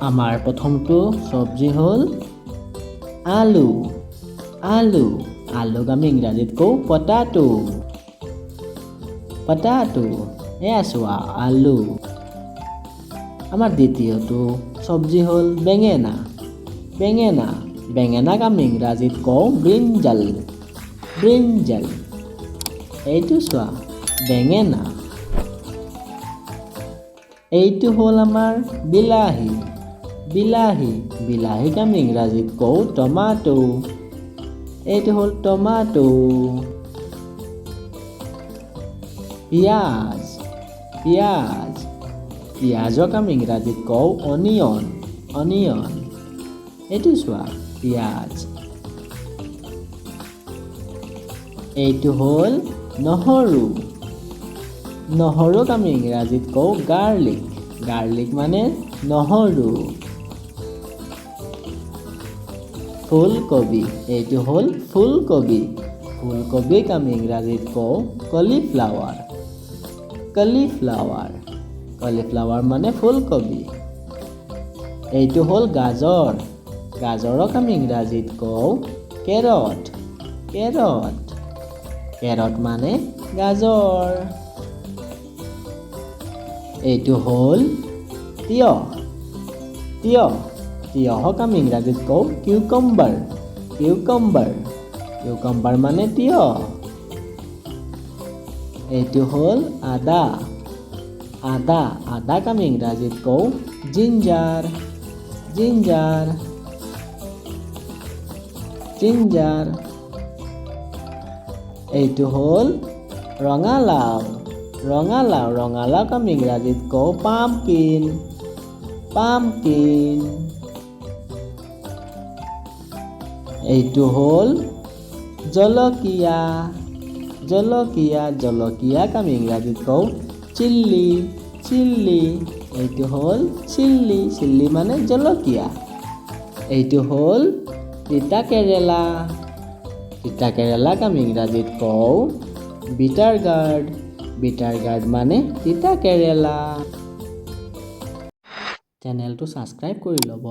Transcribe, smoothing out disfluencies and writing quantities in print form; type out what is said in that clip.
আমাৰ প্ৰথমটো চব্জি হ'ল আলু। আলু, আলুক আমি ইংৰাজীত কওঁ পটাটো। পটাটো, এয়া চোৱা আলু। আমাৰ দ্বিতীয়টো চব্জি হ'ল বেঙেনা। বেঙেনা, বেঙেনাক আমি ইংৰাজীত কওঁ ব্ৰিঞ্জাল। ব্ৰিঞ্জাল, এইটো চোৱা বেঙেনা। এইটো হ'ল আমাৰ বিলাহী। বিলাহী, বিলাহীক আমি ইংৰাজীত কওঁ টমাটো। এইটো হ'ল টমাটো। পিঁয়াজ, পিঁয়াজ, পিঁয়াজক আমি ইংৰাজীত কওঁ অনিয়ন। অনিয়ন, এইটো চোৱা পিঁয়াজ। এইটো হ'ল নহৰু। নহৰুক আমি ইংৰাজীত কওঁ গাৰ্লিক। গাৰ্লিক মানে নহৰু। ফুলকবি, এইটো হ'ল ফুলকবি। ফুলকবিক আমি ইংৰাজীত কওঁ কলিফ্লাৱাৰ। কলিফ্লাৱাৰ, কলিফ্লাৱাৰ মানে ফুলকবি। এইটো হ'ল গাজৰ। গাজৰক আমি ইংৰাজীত কওঁ কেৰট। কেৰট, কেৰট মানে গাজৰ। এইটো হ'ল তিয়হ। তিয়হ, তিয়হক আমি ইংৰাজীত কওঁ কিউকম্বাৰ। কিউকম্বাৰ, কিউকম্বাৰ মানে তিয়হ। এইটো হ'ল আদা। আদা, আদাক আমি ইংৰাজীত কওঁ জিঞ্জাৰ। Ginger, ginger. এইটো হ'ল ৰঙালাও। ৰঙালাও, ৰঙালাওক আমি ইংৰাজীত কওঁ পাম্পকিন। পাম্পকিন। এইটো হ'ল জলকীয়া। জলকীয়া, জলকীয়াক আমি ইংৰাজীত কওঁ চিল্লি। চিল্লি, এইটো হ'ল চিল্লি। চিল্লি মানে জলকীয়া। এইটো হ'ল তিতা কেৰেলা। তিতা কেৰেলাক আমি ইংৰাজীত কওঁ বিটাৰ গাৰ্ড। বিটাৰ গাৰ্ড মানে তিতা কেৰেলা। চেনেলটো ছাবস্ক্ৰাইব কৰি ল'ব।